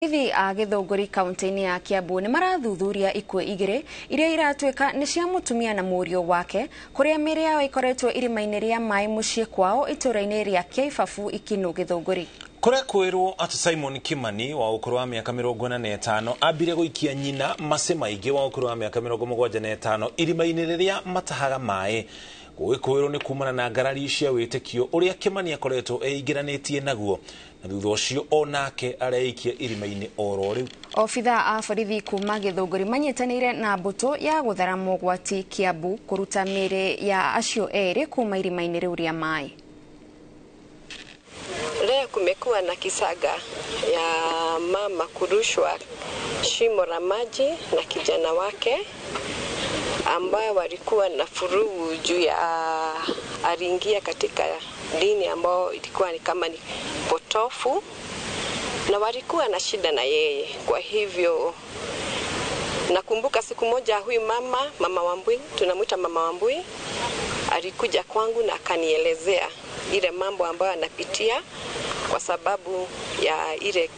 Borithi a Githunguri kaunti-inĩ ya Kiambu nĩ marathuthuria ikuũ igĩrĩ iria iratuĩka nĩ cia mũtumia na mũriũ wake kũrĩa mĩĩrĩ yao ĩkoretwo irima-inĩ rĩa maĩ mũciĩ kwao itũũra-inĩ rĩa Kĩibabu Ikinũ Githunguri. Kũrĩa kwĩrwo atĩ Simon Kimani wa ũkũrũ wa mĩaka 45 ambire gũikia nyina Mercy Maingĩ wa ũkũrũ wa mĩaka 75 irima-inĩ rĩrĩa matahaga maĩ. Gũgĩkwĩrwo nĩ kumana na ngarari cia wĩtĩkio ũrĩa Kimani akoretwo eingĩranĩtie naguo, na thutha ũcio onake areikia irima-inĩ oro rĩu. Obithaa a borithi kuma Githunguri manyitanĩire na mbũtũ ya gũthara mogwati Kiambu kũruta mĩĩrĩ ya acio erĩ kuma irima-inĩ rĩu rĩa maĩ. Leo kumekuwa na kisaga ya mama kurushwa shimo la maji na kijana wake ambayo walikuwa na furugu juu ya aliingia katika dini ambayo ilikuwa ni kama ni potofu na walikuwa na shida na yeye. Kwa hivyo nakumbuka siku moja huyu mama, Mama Wambui, tunamuita Mama Wambui, alikuja kwangu na akanielezea ile mambo ambayo anapitia kwa sababu ya ile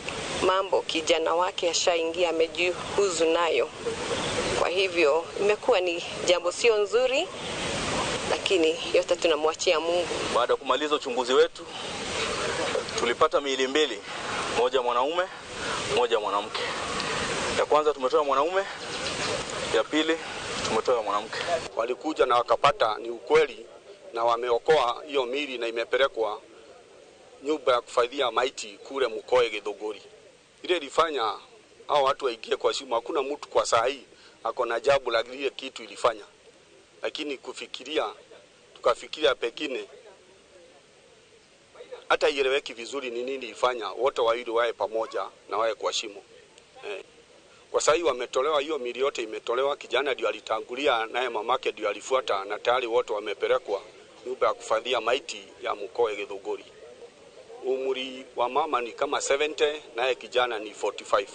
mambo kijana wake ashaingia amejihuzu nayo. Kwa hivyo imekuwa ni jambo sio nzuri, lakini yote tunamwachia Mungu. Baada ya kumaliza uchunguzi wetu tulipata miili mbili, moja mwanaume, moja mwanamke. Ya kwanza tumetoa mwanaume, ya pili tumetoa mwanamke. Walikuja na wakapata ni ukweli na wameokoa hiyo miili na imepelekwa nyumba ya kuhifadhia maiti kule Mkoe Githunguri. Ile ilifanya hao watu waingie kwa shimo. Hakuna mtu kwa saa hii ako na jabu la ile kitu ilifanya. Lakini kufikiria, tukafikiria pengine hata ieleweki vizuri ni nini ilifanya wote wawili wae pamoja na wae kwa shimo. Kwa saa hii wametolewa, hiyo miili yote imetolewa. Kijana ndio alitangulia naye mamake ndio alifuata, na tayari wote wamepelekwa nyumba ya kuhifadhia maiti ya Mkoe Githunguri. Umri wa mama ni kama 70 naye kijana ni 45.